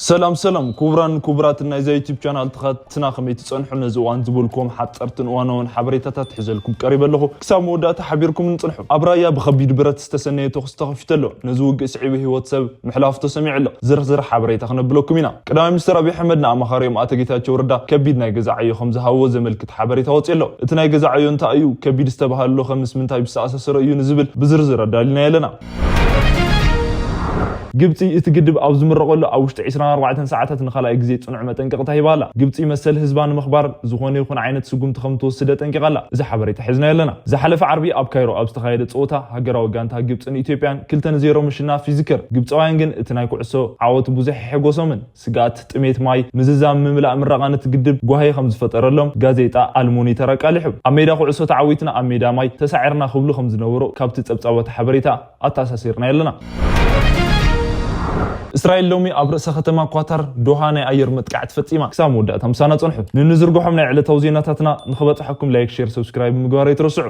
ሰላም ሰላም ክቡራን ክቡራት ናይዛ ዩቲብ ቻናል ተኸታተልትና፣ ከመይ ትጸንሑ? ነዚ እዋን ዝበልኩም ሓጸርትን እዋናውን ሓበሬታታት ሒዘልኩም ቀሪበ ኣለኹ። ክሳብ መወዳእታ ሓቢርኩም ንጽንሑ። ኣብ ራያ ብኸቢድ ብረት ዝተሰነየ ተኹሲ ተኸፊቱ ኣሎ። ነዚ ውግእ ስዒቡ ህይወት ሰብ ምሕላፉ ተሰሚዑ ኣሎ። ዝርዝር ሓበሬታ ክነብለኩም ኢና። ቀዳማይ ሚኒስትር ኣብይ ኣሕመድ ንኣማኻሪኦም ኣቶ ጌታቸው ረዳ ከቢድ ናይ ገዛ ዕዮ ከም ዝሃብዎ ዘመልክት ሓበሬታ ወፂኡ ኣሎ። እቲ ናይ ገዛ ዕዮ እንታይ እዩ? ከቢድ ዝተባሃለሉ ከ ምስ ምንታይ ዝተኣሳሰረ እዩ ንዝብል ብዝርዝር ኣዳሊና ኣለና። ግብፂ እቲ ግድብ ኣብ ዝምረቐሉ ኣብ ውሽጢ ዕስራን ኣርባዕተን ሰዓታት ንኻልኣይ ግዜ ፅኑዕ መጠንቀቕታ ሂባ ኣላ። ግብፂ መሰል ህዝባ ንምኽባር ዝኾነ ይኹን ዓይነት ስጉምቲ ከም ትወስድ ኣጠንቂቓ ኣላ። እዚ ሓበሬታ ሒዝና ኣለና። ዝሓለፈ ዓርቢ ኣብ ካይሮ ኣብ ዝተኻየደ ፀወታ ሃገራዊ ጋንታ ግብፅን ኢትዮጵያን ክልተ ንዜሮ ምሽናፍ ይዝከር። ግብፃውያን ግን እቲ ናይ ኩዕሶ ዓወት ብዙሕ የሐጎሶምን። ስግኣት ጥሜት ማይ፣ ምዝዛም ምምላእ ምረቓ ነቲ ግድብ ጓሂ ከም ዝፈጠረሎም ጋዜጣ ኣልሞኒተር ኣቃሊሑ። ኣብ ሜዳ ኩዕሶ ተዓዊትና ኣብ ሜዳ ማይ ተሳዒርና ክብሉ ከም ዝነበሩ ካብቲ ጸብጻቦ እቲ ሓበሬታ ኣተኣሳሲርና ኣለና። እስራኤል ሎሚ ኣብ ርእሰ ከተማ ኳታር ዶሃ ናይ ኣየር መጥቃዕቲ ፈጺማ። ክሳብ መወዳእታ ምሳና ጸንሑ። ንንዝርግሖም ናይ ዕለታዊ ዜናታትና ንኽበጽሐኩም ላይክ፣ ሼር፣ ሰብስክራይብ ምግባር ኣይትረስዑ።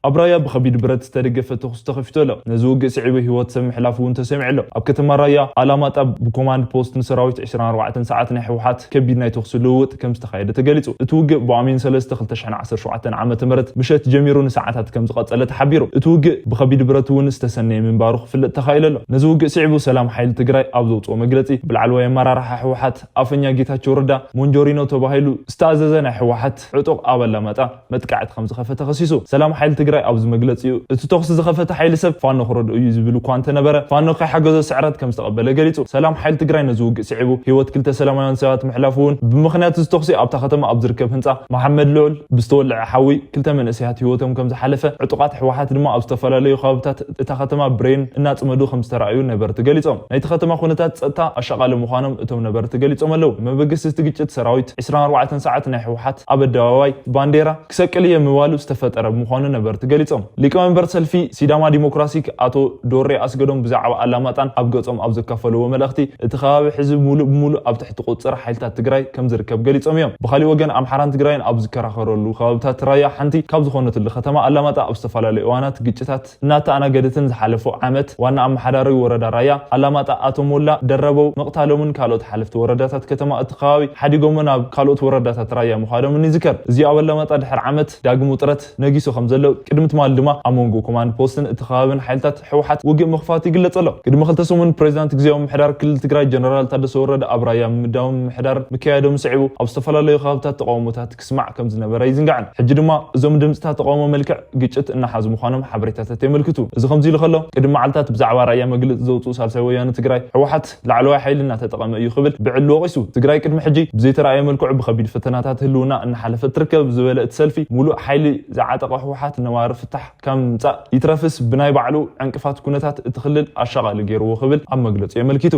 ኣብ ራያ ብኸቢድ ብረት ዝተደገፈ ተኹሲ ተኸፊቱ ኣሎ። ነዚ ውግእ ስዒቡ ህይወት ሰብ ምሕላፉ እውን ተሰሚዑ ኣሎ። ኣብ ከተማ ራያ ኣላማጣ ብኮማንድ ፖስት ንሰራዊት ዕስራን ኣርባዕተን ሰዓት ናይ ህወሓት ከቢድ ናይ ተኹሲ ልውውጥ ከም ዝተኻየደ ተገሊጹ። እቲ ውግእ ብኣሜን ሰለስተ ክልተ ሽሕን ዓሰርተ ሸውዓተን ዓመተ ምህረት ምሸት ጀሚሩ ንሰዓታት ከም ዝቐጸለ ተሓቢሩ። እቲ ውግእ ብኸቢድ ብረት እውን ዝተሰነየ ምንባሩ ክፍለጥ ተኻኢሉ ኣሎ። ነዚ ውግእ ስዒቡ ሰላም ሓይሊ ትግራይ ኣብ ዘውፅኦ መግለፂ ብላዕለዋይ ኣመራርሓ ህወሓት ኣፈኛ ጌታቸው ረዳ ሞንጆሪኖ ተባሂሉ ዝተኣዘዘ ናይ ህወሓት ዕጡቕ ኣብ ኣላማጣ መጥቃዕቲ ከም ዝኸፈተ ከሲሱ። ሰላም ሓይሊ ትግራይ ኣብዚ መግለጺኡ፣ እቲ ተኹሲ ዝኸፈተ ሓይሊ ሰብ ፋኖ ክረድኦ እዩ ዝብል እኳ እንተነበረ፣ ፋኖ ከይሓገዞ ስዕረት ከም ዝተቐበለ ገሊጹ። ሰላም ሓይሊ ትግራይ ነዚ ውግእ ስዒቡ ህይወት ክልተ ሰላማውያን ሰባት ምሕላፉ እውን ብምኽንያት እዚ ተኹሲ ኣብታ ከተማ ኣብ ዝርከብ ህንጻ መሓመድ ልዑል ብዝተወልዐ ሓዊ ክልተ መንእሰያት ህይወቶም ከም ዝሓለፈ፣ ዕጡቓት ህወሓት ድማ ኣብ ዝተፈላለዩ ከባብታት እታ ከተማ ብሬን እናጽመዱ ከም ዝተረኣዩ ነበርቲ ገሊጾም። ናይቲ ከተማ ኩነታት ጸጥታ ኣሻቓሊ ምዃኖም እቶም ነበርቲ ገሊጾም ኣለዉ። መበገሲ እቲ ግጭት ሰራዊት ዕስራን ኣርባዕተን ሰዓት ናይ ህወሓት ኣብ ኣደባባይ ባንዴራ ክሰቅል እየ ምባሉ ዝተፈጠረ ምዃኑ ነበርቲ ገሊጾም። ሊቀመንበር ሰልፊ ሲዳማ ዲሞክራሲክ ኣቶ ዶሬ ኣስገዶም ብዛዕባ ኣላማጣን ኣብ ገጾም ኣብ ዘካፈለዎ መልእኽቲ፣ እቲ ከባቢ ሕዚ ሙሉእ ብሙሉእ ኣብ ትሕቲ ቁጽር ሓይልታት ትግራይ ከም ዝርከብ ገሊጾም እዮም። ብኻሊእ ወገን ኣምሓራን ትግራይን ኣብ ዝከራኸረሉ ከባብታት ራያ ሓንቲ ካብ ዝኾነትሉ ከተማ ኣላማጣ ኣብ ዝተፈላለዩ እዋናት ግጭታት እናተኣናገደትን ዝሓለፈ ዓመት ዋና ኣመሓዳሪ ወረዳ ራያ ኣላማጣ ኣቶ ሞላ ደረበው ምቕታሎምን ካልኦት ሓለፍቲ ወረዳታት ከተማ እቲ ከባቢ ሓዲጎሞ ናብ ካልኦት ወረዳታት ራያ ምዃዶምን ይዝከር። እዚ ኣብ ኣላማጣ ድሕሪ ዓመት ዳግም ውጥረት ነጊሱ ከም ዘሎ ቅድሚ ትማሊ ድማ ኣብ መንጎ ኮማንድ ፖስትን እቲ ከባብን ሓይልታት ህወሓት ውግእ ምኽፋቱ ይግለጽ ኣሎ። ቅድሚ ክልተ ሰሙን ፕሬዚዳንት ግዜያዊ ምምሕዳር ክልል ትግራይ ጀነራል ታደሰ ወረደ ኣብ ራያ ምምዳቦም ምምሕዳር ምክያዶም ስዒቡ ኣብ ዝተፈላለዩ ከባብታት ተቃውሞታት ክስማዕ ከም ዝነበረ ኣይዝንጋዕን። ሕጂ ድማ እዞም ድምፅታት ተቃውሞ መልክዕ ግጭት እናሓዙ ምዃኖም ሓበሬታታት የመልክቱ። እዚ ከምዚ ኢሉ ከሎ፣ ቅድሚ መዓልታት ብዛዕባ ራያ መግለፂ ዘውፅኡ ሳልሳይ ወያነ ትግራይ፣ ህወሓት ላዕለዋይ ሓይሊ እናተጠቐመ እዩ ክብል ብዕሊ ወቒሱ። ትግራይ ቅድሚ ሕጂ ብዘይተረኣየ መልክዑ ብኸቢድ ፈተናታት ህልውና እናሓለፈት ትርከብ ዝበለ እቲ ሰልፊ፣ ሙሉእ ሓይሊ ዝዓጠቐ ህወሓት ነባሪ ፍታሕ ካብ ምምፃእ ይትረፍስ ብናይ ባዕሉ ዕንቅፋት ኩነታት እቲ ክልል ኣሻቓሊ ገይርዎ ክብል ኣብ መግለፂ የመልኪቱ።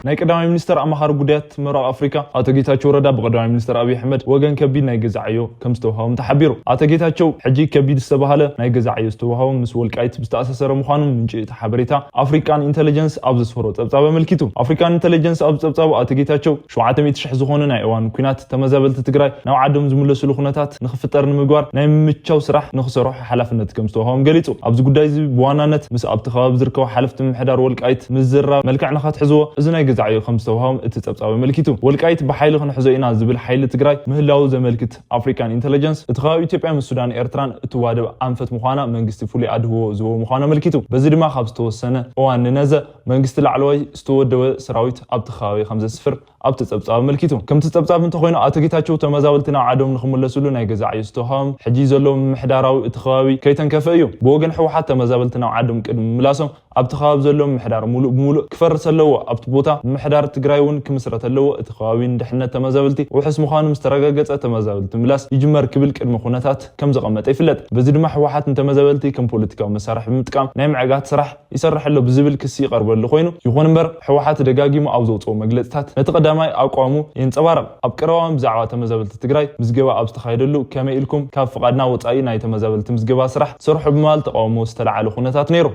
ናይ ቀዳማይ ሚኒስተር ኣማኻሪ ጉዳያት ምብራቕ ኣፍሪካ ኣቶ ጌታቸው ረዳ ብቀዳማይ ሚኒስተር ኣብይ ኣሕመድ ወገን ከቢድ ናይ ገዛ ዕዮ ከም ዝተዋሃቦም ተሓቢሩ። ኣቶ ጌታቸው ሕጂ ከቢድ ዝተባሃለ ናይ ገዛ ዕዮ ዝተዋሃቦም ምስ ወልቃይት ዝተኣሳሰረ ምዃኑ ምንጪ እቲ ሓበሬታ ኣፍሪካን ኢንተለጀንስ ኣብ ዘስፈሮ ጸብጻብ ኣመልኪቱ። ኣፍሪካን ኢንተለጀንስ ኣብ ጸብጻቡ ኣቶ ጌታቸው ሸውዓተ ሚእቲ ሽሕ ዝኾኑ ናይ እዋን ኲናት ተመዛበልቲ ትግራይ ናብ ዓዶም ዝምለስሉ ኩነታት ንክፍጠር ንምግባር ናይ ምምቻው ስራሕ ንክሰርሑ ሓላፍነት ከም ዝተዋሃቦም ገሊጹ። ኣብዚ ጉዳይ እዚ ብዋናነት ምስ ኣብቲ ከባቢ ዝርከቡ ሓለፍቲ ምምሕዳር ወልቃይት ምዝራብ መልክዕ ንኸትሕዝዎ እዚ ናይ ገዛ ዕዮ ከም ዝተዋሃቦም እቲ ጸብጻብ ኣመልኪቱ። ወልቃይት ብሓይሊ ክንሕዞ ኢና ዝብል ሓይሊ ትግራይ ምህላዉ ዘመልክት ኣፍሪካን ኢንተለጀንስ፣ እቲ ከባቢ ኢትዮጵያ ምስ ሱዳን ኤርትራን እትዋደብ ኣንፈት ምዃና መንግስቲ ፍሉይ ኣድህቦ ዝህቦ ምዃኑ ኣመልኪቱ። በዚ ድማ ካብ ዝተወሰነ እዋን ንነዘ መንግስቲ ላዕለዋይ ዝተወደበ ሰራዊት ኣብቲ ከባቢ ከም ዘስፍር ኣብቲ ጸብጻብ ኣመልኪቱ። ከምቲ ጸብጻብ እንተኾይኑ፣ ኣቶ ጌታቸው ተመዛበልቲ ናብ ዓዶም ንኽምለስሉ ናይ ገዛ ዕዮ ዝተዋህቦም ሕጂ ዘሎ ምምሕዳራዊ እቲ ከባቢ ከይተንከፈ እዩ። ብወገን ህወሓት ተመዛበልቲ ናብ ዓዶም ቅድሚ ምምላሶም ኣብቲ ከባቢ ዘሎ ምምሕዳር ሙሉእ ብሙሉእ ክፈርስ ኣለዎ። ኣብቲ ቦታ ምምሕዳር ትግራይ እውን ክምስረት ኣለዎ። እቲ ከባቢ ንድሕነት ተመዛበልቲ ውሑስ ምዃኑ ምስ ተረጋገጸ ተመዛበልቲ ምላስ ይጅመር ክብል ቅድመ ኩነታት ከም ዘቐመጠ ይፍለጥ። በዚ ድማ ህወሓት ንተመዛበልቲ ከም ፖለቲካዊ መሳርሒ ብምጥቃም ናይ ምዕጋት ስራሕ ይሰርሕ ኣሎ ብዝብል ክሲ ይቐርበሉ ኮይኑ፣ ይኹን እምበር ህወሓት ደጋጊሙ ኣብ ዘውፅኦ መግለፅታት ነቲ ቀዳማይ ኣቋሙ የንፀባርቕ። ኣብ ቀረባ ብዛዕባ ተመዛበልቲ ትግራይ ምዝገባ ኣብ ዝተኻየደሉ ከመይ ኢልኩም ካብ ፍቓድና ወፃኢ ናይ ተመዛበልቲ ምዝገባ ስራሕ ትሰርሑ ብምባል ተቃውሞ ዝተለዓለ ኩነታት ነይሩ።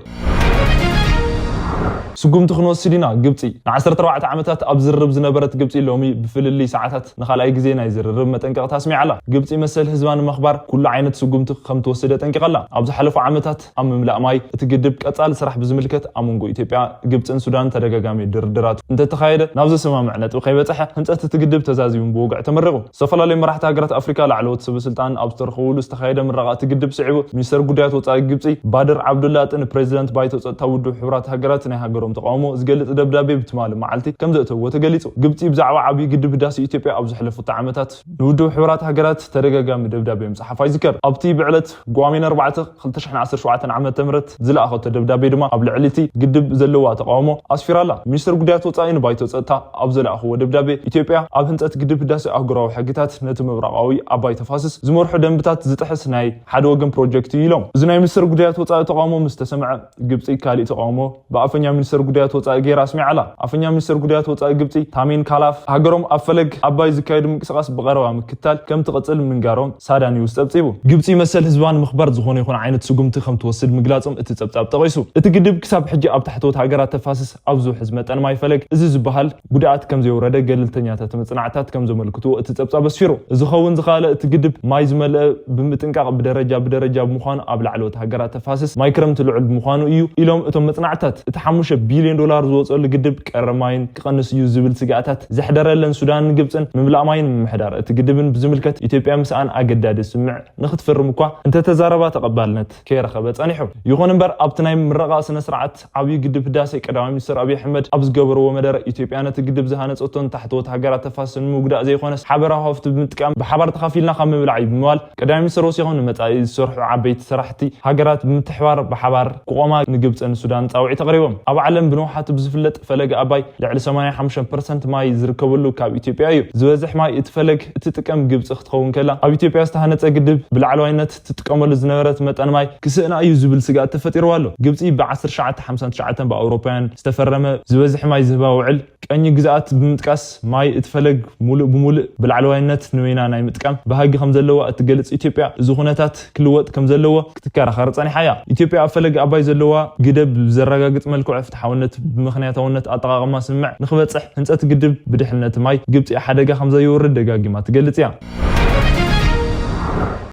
ስጉምቲ ክንወስድ ኢና። ግብፂ ንዓሰርተ ኣርባዕተ ዓመታት ኣብ ዝርርብ ዝነበረት ግብፂ ሎሚ ብፍልልይ ሰዓታት ንኻልኣይ ግዜ ናይ ዝርርብ መጠንቀቕታ ኣስሚዓ ኣላ። ግብፂ መሰል ህዝባ ንምኽባር ኩሉ ዓይነት ስጉምቲ ከም ትወስድ ኣጠንቂቓ ኣላ። ኣብ ዝሓለፉ ዓመታት ኣብ ምምላእ ማይ እቲ ግድብ ቀፃሊ ስራሕ ብዝምልከት ኣብ መንጎ ኢትዮጵያ፣ ግብፅን ሱዳን ተደጋጋሚ ድርድራት እንተተኻየደ ናብ ዘሰማምዕ ነጥቢ ከይበፅሐ ህንፀት እቲ ግድብ ተዛዚሙ ብወግዒ ተመሪቑ። ዝተፈላለዩ መራሕቲ ሃገራት ኣፍሪካ ላዕለዎት ሰበስልጣን ኣብ ዝተረኸብሉ ዝተኻየደ ምረቓ እቲ ግድብ ስዒቡ ሚኒስተር ጉዳያት ወፃኢ ግብፂ ባድር ዓብዱላጢ ንፕሬዚደንት ባይቶ ፀጥታ ውድብ ሕቡራት ሃገራት ናይ ሃገሮም ተቃውሞ ዝገልፅ ደብዳቤ ብትማሊ መዓልቲ ከም ዘእተውዎ ተገሊፁ። ግብፂ ብዛዕባ ዓብዪ ግድብ ህዳሴ ኢትዮጵያ ኣብ ዝሓለፉት ዓመታት ንውድብ ሕቡራት ሃገራት ተደጋጋሚ ደብዳቤ ምፅሓፋ ይዝከር። ኣብቲ ብዕለት ጓሜን ኣርባዕተ ክልተ ሽሕን ዓሰርተ ሸውዓተን ዓመተ ምህረት ዝለኣኸቶ ደብዳቤ ድማ ኣብ ልዕሊ እቲ ግድብ ዘለዋ ተቃውሞ ኣስፊራ ኣላ። ሚኒስተር ጉዳያት ወፃኢ ንባይቶ ፀጥታ ኣብ ዘለኣኽዎ ደብዳቤ ኢትዮጵያ ኣብ ህንፀት ግድብ ህዳሴ ኣህጉራዊ ሕግታት ነቲ ምብራቓዊ ኣባይ ተፋሰስ ዝመርሑ ደንብታት ዝጥሕስ ናይ ሓደ ወገን ፕሮጀክት እዩ ኢሎም። እዚ ናይ ሚኒስተር ጉዳያት ወፃኢ ተቃውሞ ምስ ተሰምዐ ግብፂ ካሊእ ተቃውሞ ብኣፈኛ ሚኒስተር ጉዳያት ወፃኢ ገይራ ኣስሚዓ ኣላ። ኣፈኛ ሚኒስተር ጉዳያት ወፃኢ ግብፂ ታሚን ካላፍ ሃገሮም ኣብ ፈለግ ኣባይ ዝካየዱ ምንቅስቃስ ብቐረባ ምክትታል ከም ትቕፅል ምንጋሮም ሳዳ ኒውስ ፀብፂቡ። ግብፂ መሰል ህዝባ ንምኽባር ዝኾነ ይኹን ዓይነት ስጉምቲ ከም ትወስድ ምግላፆም እቲ ፀብፃብ ጠቒሱ። እቲ ግድብ ክሳብ ሕጂ ኣብ ታሕተዎት ሃገራት ተፋሰስ ኣብ ዝውሕዝ መጠን ማይ ፈለግ እዚ ዝበሃል ጉድኣት ከም ዘየውረደ ገለልተኛታት መፅናዕታት ከም ዘመልክትዎ እቲ ፀብፃብ ኣስፊሩ። እዚ ኸውን ዝኸኣለ እቲ ግድብ ማይ ዝመልአ ብምጥንቃቕ ብደረጃ ብደረጃ ብምዃኑ ኣብ ላዕለዎት ሃገራት ተፋሰስ ማይ ክረምቲ ልዑል ብምዃኑ እዩ ኢሎም እቶም መፅናዕታት። እቲ ሓሙሽተ ቢልዮን ዶላር ዝወፀሉ ግድብ ቀረብ ማይን ክቐንስ እዩ ዝብል ስግኣታት ዘሕደረለን ሱዳንን ግብፅን ምምላእ ማይን ምምሕዳር እቲ ግድብን ብዝምልከት ኢትዮጵያ ምስኣን ኣገዳዲ ስምምዕ ንክትፍርም እኳ እንተተዛረባ ተቐባልነት ከይረኸበ ጸኒሑ። ይኹን እምበር ኣብቲ ናይ ምረቓ ስነ ስርዓት ዓብዪ ግድብ ህዳሴ ቀዳማይ ሚኒስትር ኣብይ ኣሕመድ ኣብ ዝገበርዎ መደረ ኢትዮጵያ ነቲ ግድብ ዝሃነፀቶን ታሕተዎት ሃገራት ተፋሰስ ንምጉዳእ ዘይኮነስ ሓበራዊ ሃፍቲ ብምጥቃም ብሓባር ተኻፊልና ካብ ምብላዕ እዩ ብምባል ቀዳማይ ሚኒስትር ወሲኾም ንመጻኢ ዝሰርሑ ዓበይቲ ስራሕቲ ሃገራት ብምትሕባር ብሓባር ክቆማ ንግብፅን ሱዳን ፃውዒት ኣቕሪቦም። ኣብ ዓለም ብንውሓቱ ብዝፍለጥ ፈለገ ኣባይ ልዕሊ ሰማንያ ሓሙሽተ ፐርሰንት ማይ ዝርከበሉ ካብ ኢትዮጵያ እዩ። ዝበዝሕ ማይ እቲ ፈለግ እትጥቀም ግብፂ ክትኸውን ከላ ኣብ ኢትዮጵያ ዝተሃነፀ ግድብ ብላዕለዋይነት ትጥቀመሉ ዝነበረት መጠን ማይ ክስእና እዩ ዝብል ስግኣት ተፈጢርዋ ኣሎ። ግብፂ ብ ዓሰርተ ትሽዓተ ሓምሳን ትሽዓተን ብኣውሮፓውያን ዝተፈረመ ዝበዝሕ ማይ ዝህባ ውዕል ቀኝ ግዝኣት ብምጥቃስ ማይ እቲ ፈለግ ሙሉእ ብሙሉእ ብላዕለዋይነት ንበይና ናይ ምጥቃም ባህጊ ከም ዘለዋ እትገልጽ ኢትዮጵያ እዚ ኩነታት ክልወጥ ከም ዘለዎ ክትከራኸር ጸኒሓ እያ። ኢትዮጵያ ኣብ ፈለግ ኣባይ ዘለዋ ግደብ ብዘረጋግጽ መልክዑ ፍትሓውነት ብምኽንያታውነት ኣጠቓቕማ ስምምዕ ንክበጽሕ ህንጸት ግድብ ብድሕነት ማይ ግብጺ ሓደጋ ከም ዘየውርድ ደጋጊማ ትገልጽ እያ።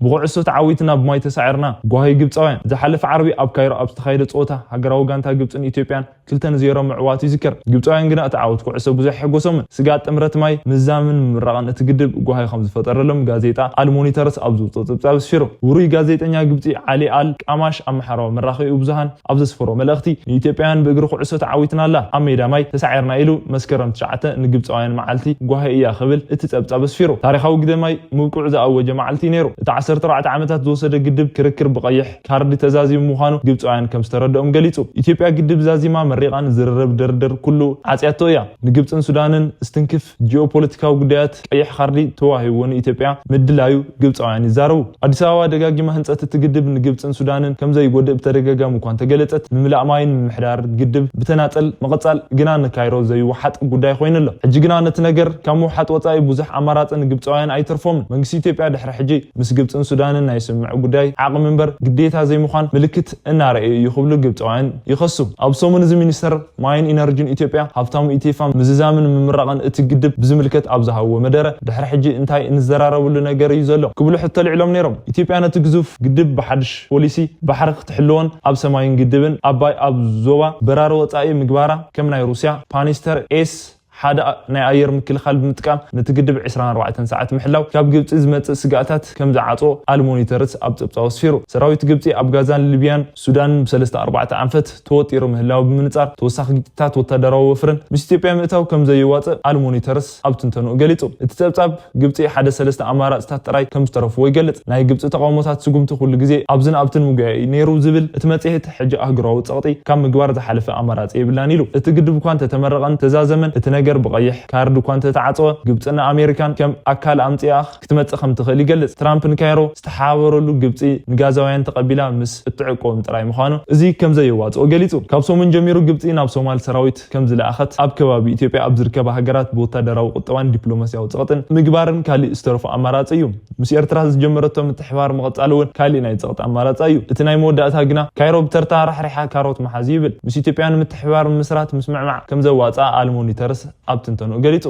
ብኩዕሶ ተዓዊትና ብማይ ተሳዒርና ጓሂ ግብጻውያን። ዝሓለፈ ዓርቢ ኣብ ካይሮ ኣብ ዝተኻየደ ጸወታ ሃገራዊ ጋንታ ግብጽን ኢትዮጵያን ክልተ ንዜሮ ምዕዋቱ ይዝከር። ግብጻውያን ግና እቲ ዓወት ኩዕሶ ብዙሕ ኣየሐጎሶምን። ስግኣት ጥምረት ማይ ምዝዛምን ምምራቕን እቲ ግድብ ጓሂ ከም ዝፈጠረሎም ጋዜጣ ኣል ሞኒተርስ ኣብ ዝውፅኦ ጸብጻብ ኣስፊሩ። ውሩይ ጋዜጠኛ ግብጺ ዓሊ ኣል ቃማሽ ኣብ ማሕበራዊ መራኸቢ ብዙሃን ኣብ ዘስፈሮ መልእኽቲ ንኢትዮጵያውያን ብእግሪ ኩዕሶ ተዓዊትና ኣላ ኣብ ሜዳ ማይ ተሳዒርና ኢሉ መስከረም ትሽዓተ ንግብጻውያን መዓልቲ ጓሂ እያ ክብል እቲ ጸብጻብ ኣስፊሩ። ታሪኻዊ ግደ ማይ ምብቅዑ ዝኣወጀ መዓልቲ እዩ ነይሩ። እቲ ዓሰርተ ኣርባዕተ ዓመታት ዝወሰደ ግድብ ክርክር ብቐይሕ ካርዲ ተዛዚሙ ምዃኑ ግብጻውያን ከም ዝተረድኦም ገሊጹ። ኢትዮጵያ ግድብ ዛዚማ መሪቓን ዝርርብ ድርድር ኩሉ ዓጽያቶ እያ። ንግብጽን ሱዳንን ዝትንክፍ ጂኦፖለቲካዊ ጉዳያት ቀይሕ ካርዲ ተዋሂብዎ ንኢትዮጵያ ምድላዩ ግብጻውያን ይዛረቡ። ኣዲስ ኣበባ ደጋጊማ ህንጸት እቲ ግድብ ንግብጽን ሱዳንን ከም ዘይጎድእ ብተደጋጋሚ እኳ እንተገለጸት፣ ምምላእ ማይን ምምሕዳር ግድብ ብተናጸል ምቕጻል ግና ንካይሮ ዘይወሓጥ ጉዳይ ኮይኑ ኣሎ። ሕጂ ግና ነቲ ነገር ካብ ምውሓጥ ወጻኢ ብዙሕ ኣማራጺ ንግብጻውያን ኣይተርፎምን። መንግስቲ ኢትዮጵያ ድሕሪ ሕጂ ምስ ግብጽን ሱዳንን ናይ ስምምዕ ጉዳይ ዓቕሚ እምበር ግዴታ ዘይምዃን ምልክት እናረኣየ እዩ ክብሉ ግብጻውያን ይኸሱ። ኣብ ሰሙን እዚ ሚኒስተር ማይን ኢነርጂን ኢትዮጵያ ሃብታሙ ኢቴፋ ምዝዛምን ምምራቕን እቲ ግድብ ብዝምልከት ኣብ ዝሃብዎ መደረ ድሕሪ ሕጂ እንታይ እንዘራረብሉ ነገር እዩ ዘሎ ክብሉ ሕቶ ኣልዒሎም ነይሮም። ኢትዮጵያ ነቲ ግዙፍ ግድብ ብሓድሽ ፖሊሲ ባሕሪ ክትሕልዎን ኣብ ሰማይን ግድብን ኣባይ ኣብ ዞባ በራሪ ወጻኢ ምግባራ ከም ናይ ሩስያ ፓኒስተር ኤስ ሓደ ናይ ኣየር ምክልኻል ብምጥቃም ነቲ ግድብ ዕስራን ኣርባዕተን ሰዓት ምሕላው ካብ ግብጺ ዝመጽእ ስግኣታት ከም ዝዓጾ ኣል ሞኒተርስ ኣብ ጸብጻቡ ኣስፊሩ። ሰራዊት ግብጺ ኣብ ጋዛን ሊብያን ሱዳንን ብሰለስተ ኣርባዕተ ኣንፈት ተወጢሩ ምህላው ብምንጻር ተወሳኺ ግጭታት ወታደራዊ ወፍርን ምስ ኢትዮጵያ ምእታው ከም ዘይዋጽእ ኣል ሞኒተርስ ኣብ ትንተንኡ ገሊጹ። እቲ ጸብጻብ ግብጺ ሓደ ሰለስተ ኣማራጽታት ጥራይ ከም ዝተረፍዎ ይገልጽ። ናይ ግብጺ ተቃውሞታት ስጉምቲ ኩሉ ግዜ ኣብዝን ኣብትን ምጉያይ ነይሩ ዝብል እቲ መጽሔት ሕጂ ኣህጉራዊ ጸቕጢ ካብ ምግባር ዝሓለፈ ኣማራጺ የብላን ኢሉ። እቲ ግድብ እኳ እንተተመረቐን ተዛዘመን እቲ ነገር ብቐይሕ ካርድ እኳ እንተተዓጸወ፣ ግብጽን ኣሜሪካን ከም ኣካል ኣምጺኣ ክትመጽእ ከም ትኽእል ይገልጽ። ትራምፕ ንካይሮ ዝተሓባበረሉ ግብጺ ንጋዛውያን ተቐቢላ ምስ እትዕቆም ጥራይ ምዃኑ እዚ ከም ዘየዋጽኦ ገሊጹ። ካብ ሰሙን ጀሚሩ ግብጺ ናብ ሶማል ሰራዊት ከም ዝለኣኸት ኣብ ከባቢ ኢትዮጵያ ኣብ ዝርከባ ሃገራት ብወታደራዊ ቁጠባን ዲፕሎማሲያዊ ጸቕጥን ምግባርን ካልእ ዝተረፎ ኣማራጺ እዩ። ምስ ኤርትራ ዝጀመረቶ ምትሕባር ምቕጻል እውን ካልእ ናይ ጸቕጢ ኣማራጺ እዩ። እቲ ናይ መወዳእታ ግና ካይሮ ብተርታ ራሕሪሓ ካሮት መሓዝ ይብል። ምስ ኢትዮጵያ ንምትሕባር ምስራት ምስምዕማዕ ከም ዘዋጽኣ ኣልሞኒተርስ ኣብ ትንተንኡ ገሊጹ።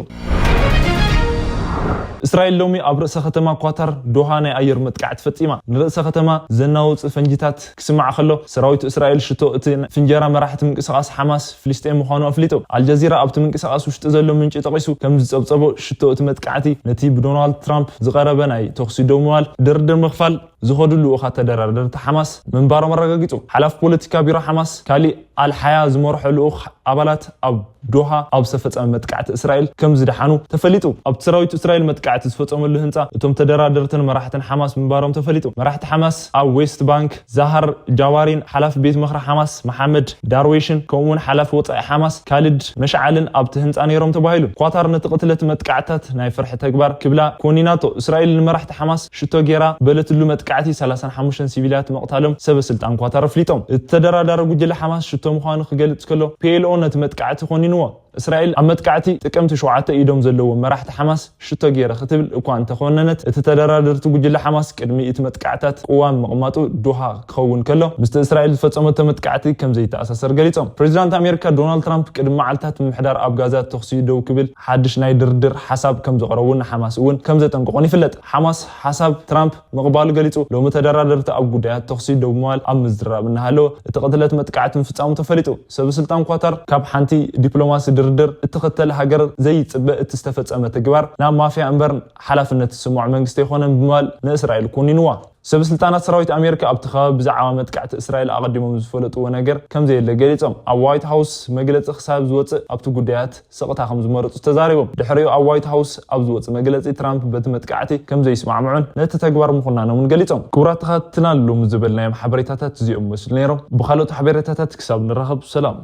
እስራኤል ሎሚ ኣብ ርእሰ ከተማ ኳታር ዶሃ ናይ ኣየር መጥቃዕቲ ፈጺማ። ንርእሰ ከተማ ዘናውጽ ፈንጂታት ክስማዕ ከሎ፣ ሰራዊት እስራኤል ሽቶ እቲ ፍንጀራ መራሕቲ ምንቅስቓስ ሓማስ ፍልስጤም ምዃኑ ኣፍሊጡ። ኣልጀዚራ ኣብቲ ምንቅስቓስ ውሽጢ ዘሎ ምንጪ ጠቒሱ ከም ዝጸብጸቦ፣ ሽቶ እቲ መጥቃዕቲ ነቲ ብዶናልድ ትራምፕ ዝቐረበ ናይ ተኹሲ ደው ምባል ድርድር ምኽፋል ዝኸዱ ልኡኻት ተደራደርቲ ሓማስ ምንባሮም ኣረጋጊጹ። ሓላፊ ፖለቲካ ቢሮ ሓማስ ካሊ ኣልሓያ ዝመርሖ ልኡኽ ኣባላት ኣብ ዶሃ ኣብ ዝተፈጸመ መጥቃዕቲ እስራኤል ከም ዝደሓኑ ተፈሊጡ። ኣብቲ ሰራዊት እስራኤል መጥቃዕቲ ዝፈጸመሉ ህንጻ እቶም ተደራደርትን መራሕትን ሓማስ ምንባሮም ተፈሊጡ። መራሕቲ ሓማስ ኣብ ዌስት ባንክ ዛሃር ጃዋሪን ሓላፊ ቤት ምኽሪ ሓማስ መሓመድ ዳርዌሽን ከምኡውን ሓላፊ ወጻኢ ሓማስ ካልድ መሽዓልን ኣብቲ ህንጻ ነይሮም ተባሂሉ። ኳታር ነቲ ቅትለት መጥቃዕትታት ናይ ፍርሒ ተግባር ክብላ ኮኒናቶ። እስራኤል ንመራሕቲ ሓማስ ሽቶ ጌራ በለትሉ መጥቃዕቲ ሰላሳን ሓሙሽተን ሲቪላት መቕታሎም ሰበ ስልጣን ኳታር ኣፍሊጦም። እቲ ተደራዳሪ ጉጅለ ሓማስ ሽቶ ምዃኑ ክገልጽ ከሎ፣ ፒኤልኦ ነቲ መጥቃዕቲ ኮኒንዎ። እስራኤል ኣብ መጥቃዕቲ ጥቅምቲ ሸውዓተ ኢዶም ዘለዎም መራሕቲ ሓማስ ሽቶ ገይረ ክትብል እኳ እንተኾነነት፣ እቲ ተደራደርቲ ጉጅለ ሓማስ ቅድሚ እቲ መጥቃዕታት ቅዋም ምቕማጡ ዶሃ ክኸውን ከሎ፣ ምስቲ እስራኤል ዝፈጸመቶ መጥቃዕቲ ከም ዘይተኣሳሰር ገሊጾም። ፕሬዚዳንት ኣሜሪካ ዶናልድ ትራምፕ ቅድሚ መዓልታት ምምሕዳር ኣብ ጋዛ ተኹሲ ደው ክብል ሓድሽ ናይ ድርድር ሓሳብ ከም ዘቕረቡ ንሓማስ እውን ከም ዘጠንቀቖን ይፍለጥ። ሓማስ ሓሳብ ትራምፕ ምቕባሉ ገሊጹ። ሎሚ ተደራደርቲ ኣብ ጉዳያት ተኹሲ ደው ምባል ኣብ ምዝራብ እናሃለወ፣ እቲ ቅትለት መጥቃዕቲ ምፍጻሙ ተፈሊጡ። ሰብ ስልጣን ኳታር ካብ ሓንቲ ዲፕሎማሲ ድርድር እትኽተል ሃገር ዘይጽበ እቲ ዝተፈጸመ ተግባር ናብ ማፍያ እምበር ሓላፍነት ዝስምዖ መንግስቲ ኣይኮነን ብምባል ንእስራኤል ኮኒንዋ። ሰብ ስልጣናት ሰራዊት ኣሜሪካ ኣብቲ ከባቢ ብዛዕባ መጥቃዕቲ እስራኤል ኣቐዲሞም ዝፈለጥዎ ነገር ከም ዘየለ ገሊጾም። ኣብ ዋይት ሃውስ መግለጺ ክሳብ ዝወጽእ ኣብቲ ጉዳያት ስቕታ ከም ዝመረጹ ተዛሪቦም። ድሕሪኡ ኣብ ዋይት ሃውስ ኣብ ዝወጽእ መግለጺ ትራምፕ በቲ መጥቃዕቲ ከም ዘይስማዕምዑን ነቲ ተግባር ምኹናኖምን ገሊጾም። ክቡራት ተኸታተልትና ሎሚ ዝበልናዮም ሓበሬታታት እዚኦም መስሉ ነይሮም። ብኻልኦት ሓበሬታታት ክሳብ ንራኸብ ሰላም።